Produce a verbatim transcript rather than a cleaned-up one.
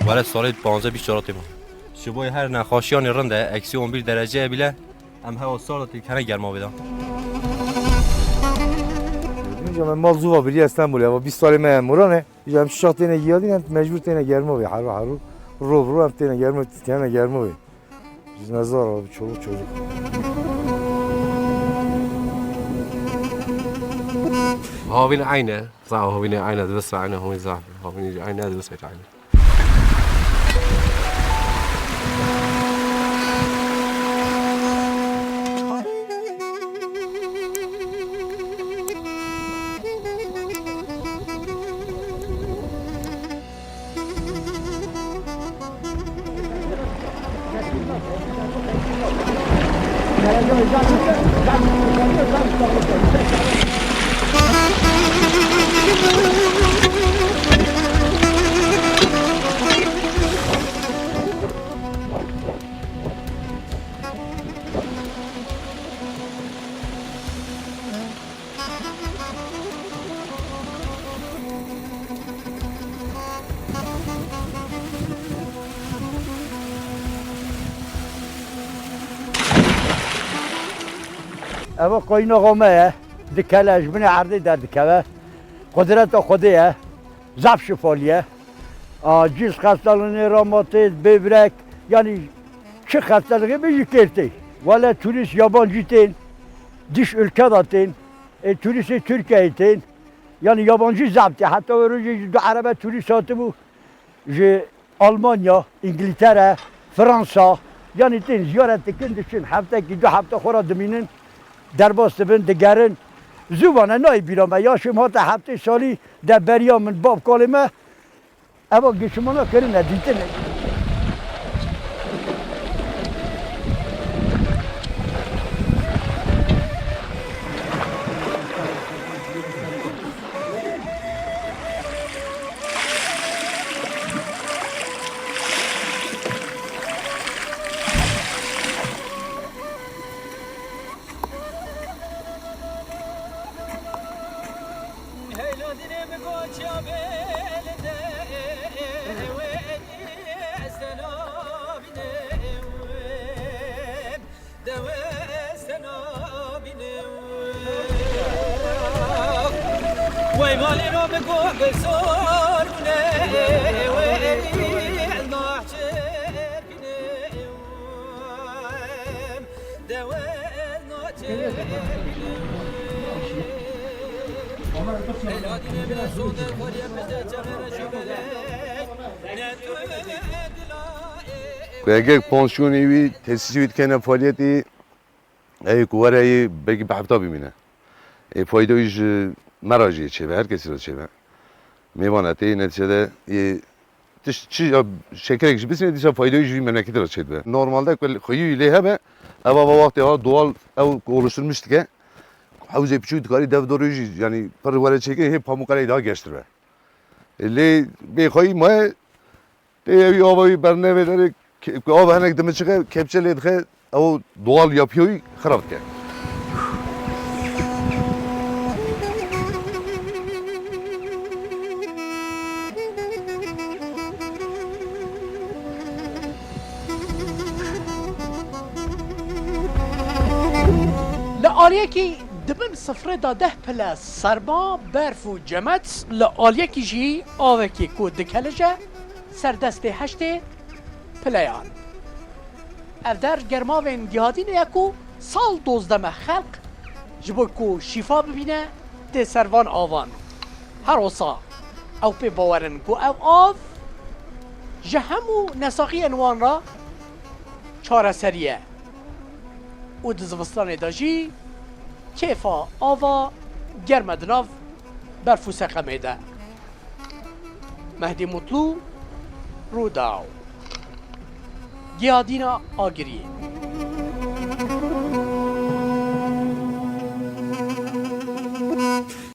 Were salê panzdeh bîst çar tê ma. Ji bo her nexweşiyanê rind e, eksî on bir dereceye bile em hewa sar de têkene germavê de. Hocam, em mal zû ve biriye Stenbolê, eva bîst salê me em Muran e. Hocam, em şişa têne giyadîn, em mecbur têne germavê, heru heru. Rov rov em têne germavê, têne germavê. Biz mezar abi, çoluk çocuk. Havîn eyne, za havîn eyne, divisa eyne, havîn za, havîn eyne, divisa eyne. Eva qaynaxa me ye, dikele ji binê erdê derdikeve. Qudreta Xwedê ye, zaf şifalî ye. A, cîz xestelînê, romatîzm, bêvrek, yanî çi xestelixê bê jî kêr tê. Wele turîst yabancî tên, dış ülke de tên, ê, turîstê Tirkiyeyê tên. Yanî yabancî zaf tê. Heta wê rojê jî du erebe turîst hatibû ji Almanya, Îngiltere, Fransa. Yanî tên ziyaret dikin, diçin. Heftekî du hefte xwe re dimînin, derbas dibin, digerin. Zû vane nayê bîra me. Yaşê min hate heftê salî de beriya min, bab kalê me. Eva gişimana kirine, dîtine. Ku eger pansiyonê wî, tesîsê wî dikene faaliyetê, ê ku were yê belkî bi hefta bimîne. Ê fayda wî ji me re jî çêbe, her kesî re çêbe. Mêvan e tê, netîcede ê tişt çi ya şekerek jî bisîne, dîsa fayda wî ji vî memleketê re çêdibe. Normalde ku xweyî wî lê hebe, ev ava wextê ha doğal ew ku oluşturmuş dike. Hewzê piçûk dikarî dev dorê jî, yanî pir were çêkirî, hê pamûqereyê daha geştir be. Lê bêxweyî maye, tê ew ava wî bernevê derê, ke-, ku av henek dimiçixe, kepçe lê dixe, ew doğal yapıya wî xirab dike. Li aliyekî di bin sifrê de deh pile serma, berf û cemet, li aliyekî jî avekî ku dikelije ser destê heştê pileyan. Ev der germavên Gihadînê ye ku sal dozdeh me xelq ji bo ku şîfa bibîne tê ser van avan. Her wisa ew pê bawer in ku ev av ji hemû nesaxiyên wan re çareserî ye û di zivistanê de jî kêfa ava germ e di nav berf û seqemê de. Mehdî Mutlu, Rûdaw. Giyadîna Agiriyê.